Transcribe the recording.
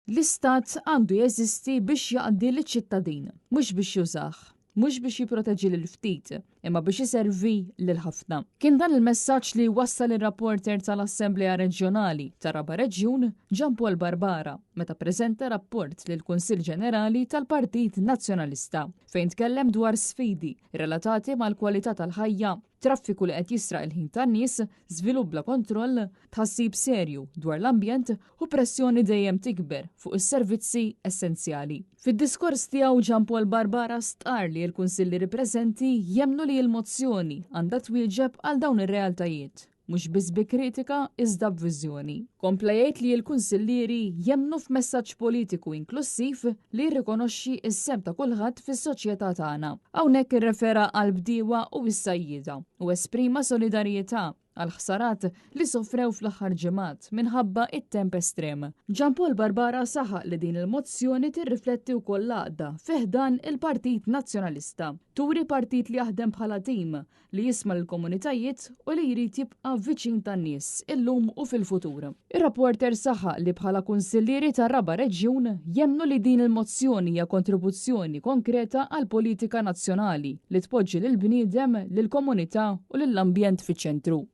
L-Istat għandu jeżisti biex jaqdi liċ-ċittadin, mhux biex jużah, mhux biex jipproteġi lil ftit, imma biex iservi lil ħafna. Kien dan il-messaġġ li wassal ir-rapporter tal-Assemblea Reġjonali tar-Raba' Reġjun, Jean Paul Barbara, meta ppreżenta rapport lill-Kunsill Ġenerali tal-Partit Nazzjonalista, fejn tkellem dwar sfidi relatati mal-kwalità tal-ħajja, traffiku li qed jisraq il-ħin tan-nies, żvilupp bla kontroll, tħassib serju dwar l-ambjent u pressjoni dejjem tikber fuq is-servizzi essenzjali. Fid-diskors tiegħu Jean Paul Barbara stqarr li l-kunsillieri preżenti jemmnu li l-mozzjoni għandha twieġeb għal dawn ir-realtajiet, mhux biss bi kritika iżda b'viżjoni. Kompla jgħid li l-kunsillieri jemmnu f'messaġġ politiku inklussiv li jirrikonoxxi s-sehem ta' kulħadd fis-soċjetà tagħna. Hawnhekk irrefera għall-bdiewa u s-sajjieda u esprima solidarjetà għall-ħsarat li sofrew fl-aħħar ġimgħat minħabba t-temp estrem. Jean Paul Barbara saħaq li din il-mozzjoni tirrifletti wkoll l-għaqda fi ħdan il-Partit Nazzjonalista. Turi partit li jaħdem bħala tim, li jisma' lill-komunitajiet u li jrid jibqa' viċin tan-nies, illum u fil-futur. Ir-rapporter saħaq li bħala kunsillieri tar-Raba' Reġjun jemmnu li din il-mozzjoni hija kontribuzzjoni konkreta għall-politika nazzjonali li tpoġġi lill-bniedem, lill-komunità u lill-ambjent fiċ-ċentru.